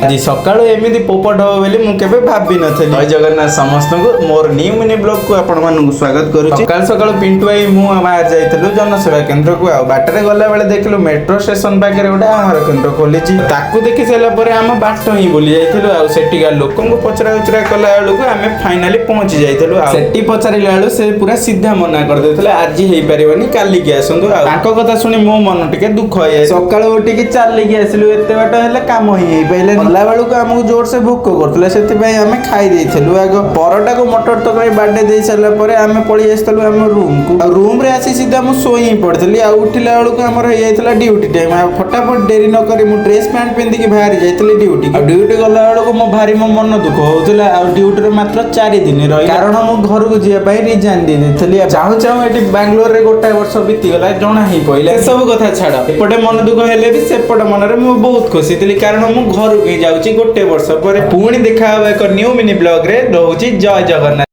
ଆଜି ସକାଳୁ ଏମିତି ପୋପଟ ହବ ବୋଲି ମୁଁ କେବେ ଭାବି ନଥିଲି। ଜୟ ଜଗନ୍ନାଥ ସମସ୍ତଙ୍କୁ, ମୋର ନ୍ୟୁ ମିନି ବ୍ଲଗକୁ ଆପଣମାନଙ୍କୁ ସ୍ୱାଗତ କରୁଛି। ସକାଳୁ ସକାଳୁ ପିଣ୍ଟୁ ଭାଇ ମୁଁ ବାହାରି ଯାଇଥିଲୁ ଜନସେବା କେନ୍ଦ୍ରକୁ। ଆଉ ବାଟରେ ଗଲାବେଳେ ଦେଖିଲୁ ମେଟ୍ରୋ ଷ୍ଟେସନ ପାଖରେ ଗୋଟେ ଆହାର କେନ୍ଦ୍ର ଖୋଲିଛି। ତାକୁ ଦେଖି ସାରିଲା ପରେ ଆମ ବାଟ ହିଁ ଭୁଲି ଯାଇଥିଲୁ। ଆଉ ସେଠିକା ଲୋକଙ୍କୁ ପଚରା ଉଚରା କଲା ବେଳକୁ ଆମେ ଫାଇନାଲି ପହଞ୍ଚି ଯାଇଥିଲୁ। ଆଉ ସେଠି ପଚାରିଲା ବେଳକୁ ସେ ପୁରା ସିଧା ମନା କରିଦେଇଥିଲେ, ଆଜି ହେଇପାରିବନି, କାଲିକି ଆସନ୍ତୁ। ଆଉ ତାଙ୍କ କଥା ଶୁଣି ମୋ ମନ ଟିକେ ଦୁଃଖ ହେଇଯାଏ। ସକାଳୁ ଉଠିକି ଚାଲିକି ଆସିଲୁ ଏତେ ବାଟ, ହେଲେ କାମ ହିଁ ହେଇପାରିଲାନି। ଗଲା ବେଳକୁ ଆମକୁ ଜୋରସେ ଭୋକ କରୁଥିଲା, ସେଥିପାଇଁ ଆମେ ଖାଇ ଦେଇଥିଲୁ ଆଗ। ପରଟାକୁ ମଟର ତରକାରୀ ବାଡେଇ ଦେଇ ସାରିଲା ପରେ ଆମେ ପଳେଇ ଆସିଥିଲୁ ଆମ ରୁମକୁ। ଆଉ ରୁମରେ ଆସି ସିଧା ମୁଁ ଶୋଇ ହିଁ ପଡ଼ିଥିଲି। ଆଉ ଉଠିଲା ବେଳକୁ ଆମର ହେଇଯାଇଥିଲା ଡ୍ୟୁଟି ଟାଇମ୍। ଆଉ ଫଟାଫଟ ଡେରି ନ କରି ମୁଁ ଡ୍ରେସ୍ ପ୍ୟାଣ୍ଟ ପିନ୍ଧିକି ବାହାରି ଯାଇଥିଲି ଡ୍ୟୁଟି। ଆଉ ଡ୍ୟୁଟି ଗଲା ବେଳକୁ ମୋ ଭାରି ମୋ ମନ ଦୁଃଖ ହଉଥିଲା। ଆଉ ଡ୍ୟୁଟିରେ ମାତ୍ର 4 ଦିନ ରହି, କାରଣ ମୁଁ ଘରକୁ ଯିବା ପାଇଁ ରିଜାଇନ୍ ଦେଇ ଦେଇଥିଲି। ଚାହୁଁ ଚାହୁଁ ଏଠି ବାଙ୍ଗାଲୋରରେ ଗୋଟାଏ ବର୍ଷ ବିତିଗଲା, ଜଣା ହିଁ ପଇଲା। ଏସବୁ କଥା ଛାଡ଼, ଏପଟେ ମନ ଦୁଃଖ ହେଲେ ବି ସେପଟେ ମନରେ ମୁଁ ବହୁତ ଖୁସି ଥିଲି, କାରଣ ମୁଁ ଘରକୁ ହିଁ ଯାଉଛି ଗୋଟେ ବର୍ଷ ପରେ। ପୁଣି ଦେଖା ହବ ଏକ ନ୍ୟୁ ମିନି ବ୍ଲଗରେ। ରହୁଛି, ଜୟ ଜଗନ୍ନାଥ।